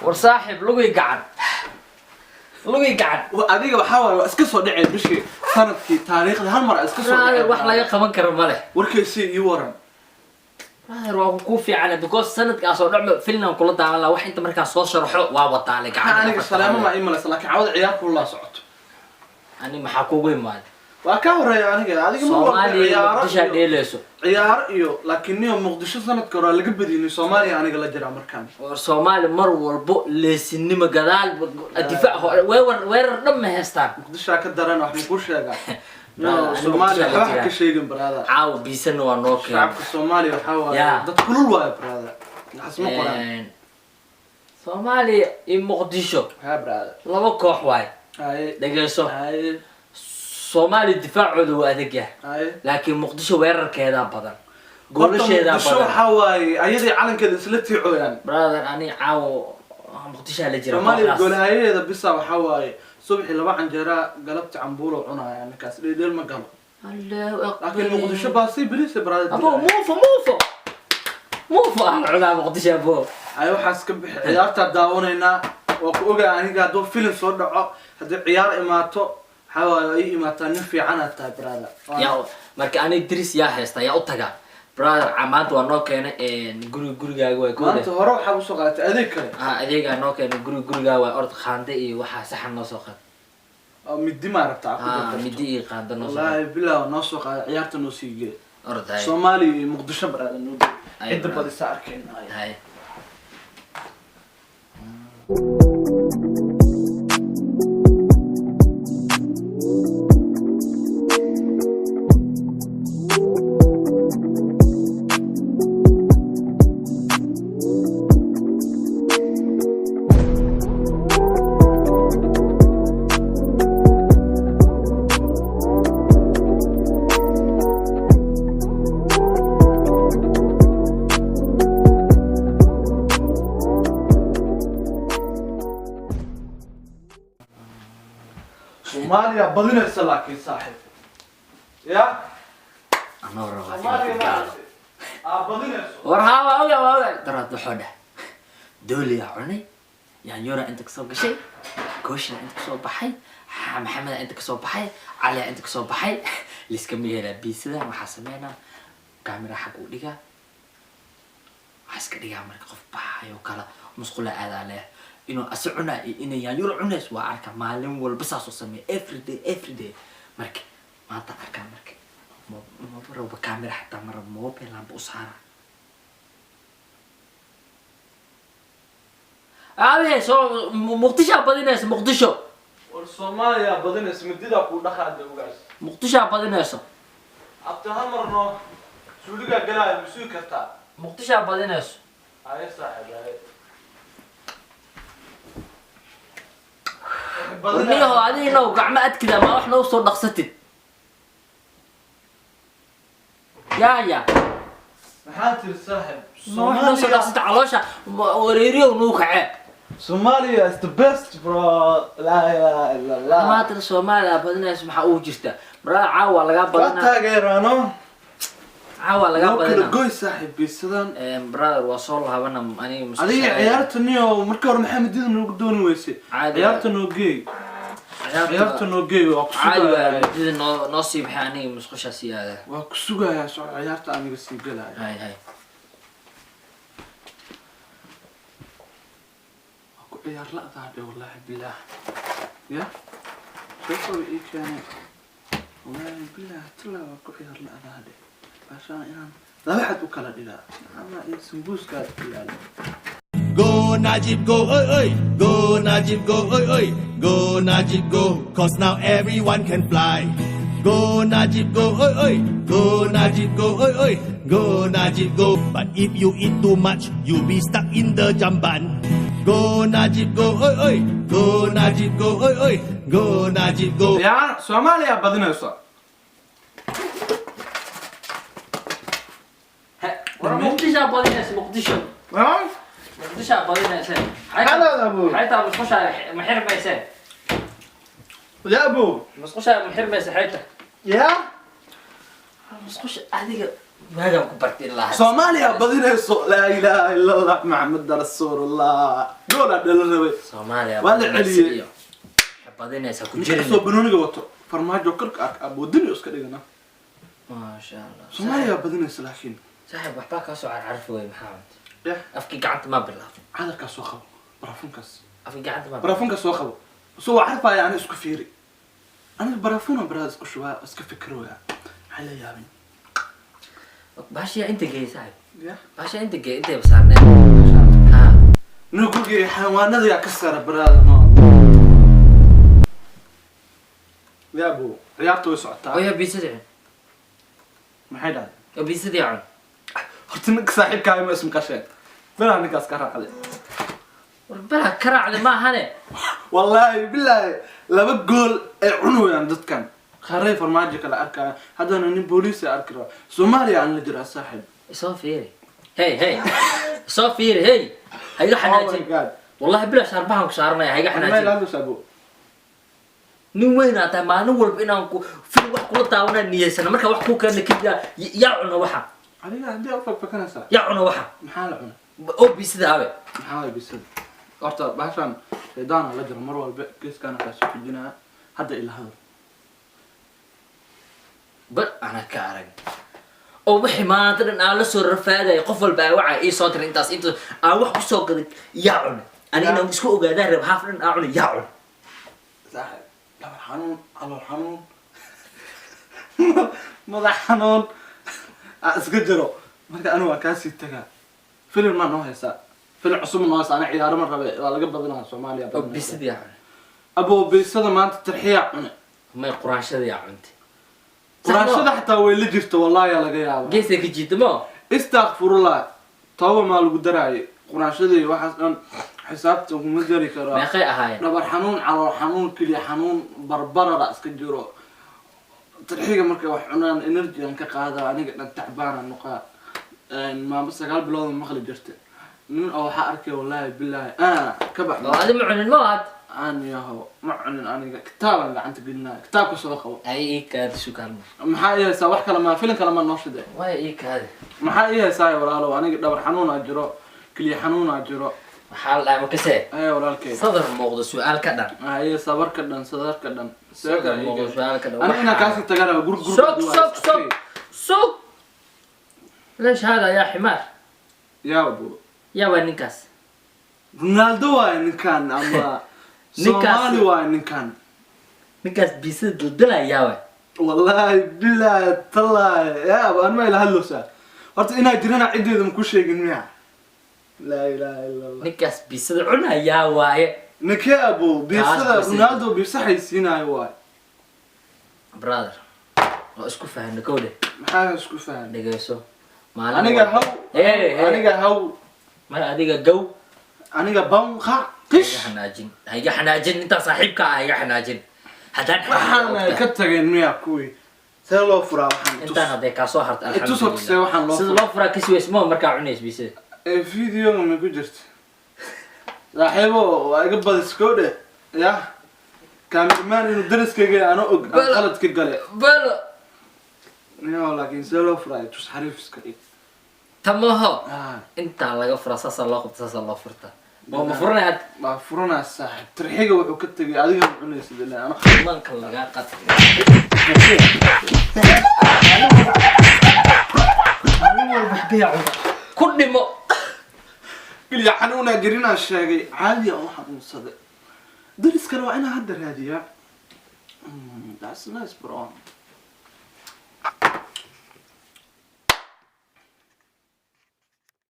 War saaxiib, lugii gacan, lugii gacan. Adiga waxaa waaye waa iska soo dhaceen bishii, sanadkii, taariikhda hal mar iska soo Brother, dhaceen. wax laga qaban karo ma leh. Warkaysi ii waran. Brother, waa ku fiican because sanadkaas oo dhan Finland kula daawan lahaa. Wax inta markaa soo sharaxo waa wataale gacan. Aniga saleemo maa ii malaysa, laakiin cawada ciyaar kulaa socoto. Ani maxaa kugu imaaday? Waa ka horeeya aniga, adiga mar walba Soomaaliya ciyaaro Muqdisho iyo dheeleyso. Ciyaaro iyo laakiin niyo Muqdisho sanadka hore waa laga badiyay Soomaaliya, aniga la jiraa markaan. War Soomaali mar walbo leesinimo gadaal, difaac hore, weerar, weerar dhan ma haystaan. Muqdishaa ka daran, wax ma kuu sheegaa? Brother, No, aniga Soomaaliya Muqdisho la waxba jiraa. ka sheegin, brother. Caawa biisana waa noo keenay. Shacabka Soomaaliya waxaa waaye dad kulul waaye, brother, naxas ma qoraan. Soomaaliya iyo Muqdisho Ha, brother. laba koox waaye. Haye. Dhegeyso. Haye. Soomaaliya difaacooda waa adag yahay, Haye. laakiin Muqdisho weerarkeedaa badan, Horta goolasheedaa Muqdisho badan. waxaa waaye ayadii calankeeda isla tiicooyaan. Brother, ani caawa Muqdishaa la jira Soomaaliya kooxdaas. Goolhayaheeda bisa waxaa waaye subaxii laba canjeera, galabti cambuulo cunaya, ninkaas dheeldheel ma galo. Allahu akbar. Laakiin Muqdisho baasi beriise, brother. Abo, muufo, muufo, muufo ah la cunaa Muqdisho, abo. Ay, waxaas ka bixi, ciyaartaa daawanaynaa. Waa ku ogaa aniga hadduu filim soo dhaco, haddii ciyaar imaato, waxaa waaye ay imaataa, nin fiicanaad tahay, brother. Yaa marka aniga diris yaa haysta, yaa u tagaa, brother? Maanta waa noo keenay guri, gurigaaga waa Maanta kooda. hore waxaa usoo qaadatay adeeg kale. Ah, adeegaa noo keenay, guri, gurigaaga waa. Orod, qaande iyo waxaa saxan noo soo qaad. Oo midi maa rabtaa ku Ah, dardarto? Midi iyo qaando noo soo qaad. Wallaahi bilaa noo soo qaaday, ciyaarta noo sii gee. Orod, hay. Soomaaliya iyo Muqdisho, brother, noo gee. Ay, cidda brother. Badisa arkayna. Hay. Soomaaliya badinaysa laakiin, saaxiib ya. Anoo rabaa Soomaaliya inaan ku gaalo. Aa, badinayso. War haa, waa ogaa, waa ogaa. Daraad wuxuu dheh dooliyaa cunay, yaanyuura inta kasoo gashay, gooshina inta kasoo baxay, Maxameda inta kasoo baxay, Caliya inta kasoo baxay. Liskama yeelaa biisada. Waxaa sameynaa kaamira xag u dhigaa, waxaa iska dhigaa marka qof baxayo kala musqula aadaa leh inuu asi cunaa iyo inay yaanyuura cunays. Waa arka maalin walba saasoo sameeya, every day, every day. Marka maanta arkaa, marka ma rabo kaamira xataa, ma rabo mobile aanba u saaraa. Aabe, soo Muqdishaa badinayso, Muqdisho. War Soomaaliya badinayso, mididaa kuu dhaqaada ogaas. Muqdishaa badinayso. Abta, hal marno suuligaa galaayo, ma sugi kartaa? Muqdishaa badinayso. Haye saaxiib, haye. Warniyaho, adiginow gacmo adkida ma wax noo soo dhaqsatid ya. Maxaa tiri, saaxiib? Ma wax noo soo dhaqsatid, caloosha wareeriyow nuu kacee. Somalia is the best, bro. La ilaha illa Allah. Maanta Soomaaliya badinayso, maxaa ugu jirta marada? Caawa lagaa Waa badanaa. taageeraano. Caawa lagaa Noo kala badanaa. goy, saaxiib, biisadan. Brother, waa soo laabana aniga musqusha. Adiga ciyaarta niyo, marka hore maxaa midida noogu dooni weysay? Caadi. Ciyaarta noo geey, ciyaarta noo geey, waa ku Caadi waa. sugayaa. Midida noo sii baxay, aniga musqusha sii aada. Waa ku sugayaa, soo ciyaarta aniga sii galaya. Hay, hay. Waa ku ciyaar la'daa dhe, wallaahi bilaah ya soo ii keenay, wallaahi bilaah talaa waa ku ciyaar la'daa dhe. Baashaan inaan laba xad u kala dhigaa ama in sambuuskaad ku yaalo. Go Najib go, oi oi. Go Najib go, oi oi. Go Najib go, 'cause now everyone can fly. Go Najib go, oi oi. Go Najib go, oi oi. Go Najib go. But if you eat too much, you'll be stuck in the jamban. Go Najib go, oi oi. Go Najib go, oi oi. Go Najib go. Ciyaar Soomaaliya badinayso. War Muqdishaa badinaysa, Muqdisho. Muqdishaa badinaysa. Halaad, abu. Xaytaa musqushaa ma xirmayse? Ya abu. Musqushaa ma xirmayse xayta? Ya. Musqusha adiga. Waagaan ku bartay ilaa hadda. Soomaaliya badinayso. Laa ilaaha illa Allah, Maxamed rasuulullah. Goolaa dhala rabay. Soomaaliya Waa la badinaysa celiyey. iyo badinaysa ku Ninka jirin. Kasoo banooniga wato Farmaajo korka ark aboodini iska dhigana. Maasha Allah. Soomaaliya badinaysa laakiin. Saaxiib, waxbaa kaa soo carcarfi wey. Maxaa cuntay? Yah. Afkii gacanta ma bilaabay? Cadarkaas soo qabo, barafunkaas. Afkii gacanta ma bilaabay? Barafunkaas soo qabo, soo waa carfaya. Ani isku fiiri, aniga barafuna baraad isku shubaa, iska fikirooya. Maxaa la yaabin? Baashiyaa inta geeyay, saaxiib? Yah. Baashiyaa inta geeyay? Intayba saarneen ha. Nin gurigay xayawaanada yaa ka saara baraada. No yaabo, ciyaarta way socotaa. Oya, biisadii cun. Maxay dhahday? Oo biisadii cun. Horta ninka saaxiibkaaga ma ismaqasheen? Bilaa ninkaas ka raacday. War balaa ka raacday maahane. Wallaahi bilaahi, laba gool ay cunayaan dadkan kharay. Farmaajo kale arkaya haddana, nin booliis ay arki raba. Soomaaliya aan la jiraa, saaxiib. Isoo fiiri, hey hey, isoo fiiri, hey, ha iga Oh my xanaajin. God. Wallahi bilaa shaarbahan ku saaranaya, ha iga Meel xanaajin. hadda saabo. Nin weyn aa tahay. Maalin walba inaan ku fil wax kula daawanaa niyeysana, marka wax kuu keena kadib yaa cuna waxa. Adiga haddii aad fakfakanaysaa. Yaa cuna waxa. Maxaa la cuna? Oo biisida abe. Maxaa waay bisada? Horta bahashan shaydaana la jiro mar walba, geeskaana kaa soo xijinaya hadda ila hadal. Bal ana ka arag oo wixii maanta dhan aan la soo rafaadaya, qof walba aa wacay, ii soo diray intaas, intaas aan wax kusoo gaday, yaa cuna? Ani inaan isku ogaadaan rab. Haaf dhan aa cuna, yaa cuna? Saaxib, dhabar xanuun, calool xanuun, madax xanuun aa iska jiro. Marka anigu waa kaasii tagaa. Filim maa noo haysaa? Filim cusub noo haysaa? Ana ciyaaro ma rabe, waa laga badanaa Soomaaliya Oo badanaysa. biisadii yaa cuna. Abo, biisada maanta tarxiyaa cune. May, quraanshada yaa cuntay. Quraanshada xataa way la jirta, wallahi yaa laga yaaba. Geesay ka jiita mo. Istakfurullah, tooba maa lagu daraayay quraanshadii? Waxaas dhan xisaabta kuma dari karo. Meeqay ahaayeen? Dhabar xanuun, calool xanuun, keliya xanuun, barbarara iska jiro. Tarxiga markay wax cunaan energy aan ka qaadaa, aniga dhan tacbaana noqaa. Maamo 9 bilood oo maqli jirta nin oo waxaa arkay, wallaahi bilaahi ka bax. Oo adi ma cunin ma had? Aan yaho, ma cunin aniga. Kitaabaan gacanta gelinaya, kitaabka soo qabo. Ay, ii kaadi, sukaan. Maxaa ii haysaa? Wax kale ma filin kale ma noo shide? Waay, ii kaadi. Maxaa ii haysaa, walaalow? Aniga dhabar xanuunaa jiro, keliya xanuunaa jiro. Waxaa la dhahay makasee. Aye, walaalkay. Sadar muuqdo su-aal ka dhan. Aye, sabarka dhan, sadarka dhan. Sadar muuqdo su-aal ka dhan. Aniga inaan kaasii tagana gur gur. سوق سوق سوق سوق، ليش هذا يا حمار؟ Yaa abu. يا وين ninkaas? Ronaldo waaye ninkan ama Soomaali waaye ninkan. Ninkaas biisada daldalaya waay. Wallaahi bilaahi tallaahi, yaa abu, anma ila hadlowsaa. Horta inaa jirana ciddeeda ma ku sheegin miya? Laa ilaaha illa Allah. Ninkaas biisada cunayaa waaye. Ninkee, abu? Biisada? Kaas biisada. Ronaldo biisa xaysiinaayo waaye. Brother, waa isku fahanna kowde. Maxaa isku fahan? Dhegeyso, maalin Aniga walba- haw. Hey, hey. Aniga haw. Mar adiga gow. Aniga bam qa Ha qish. iga xanaajin, ha iga xanaajin. Intaa saaxiibka ah ha iga xanaajin haddaan Waxaan ka tageen miya kuwii? See loo furaa waxaan tus? Intaan hadday kaa soo harta. Tus horta see waxaan loo Sida furaa. loo furaa kasi weys mo markaa cunays biisada. Ee, videoga ma ku jirta, saaxiibo? Waa iga badis dhe yah. Cameraman inuu dariskayga ano og aan qalad ka gale. Balo. Yo, laakiin see loo furaayo? Tus, xariif iska dhig. Tamaho. Ah. Intaa laga furaa, saasaa loo qabta, saasaa loo furta. Ma furanay had? Waa furanaa, saaxiib. Tarxiga wuxuu ka tegay adiga ma cunaysid ilaa ano. Imaanka lagaa qad. Maalin walba waxbay cuna ku dhimo. Keliya xanuunaa jirinaa sheegay, caadi aan u xanuunsaday. Dariskana waa inaa hadda raadiyaa. That's nice, bro.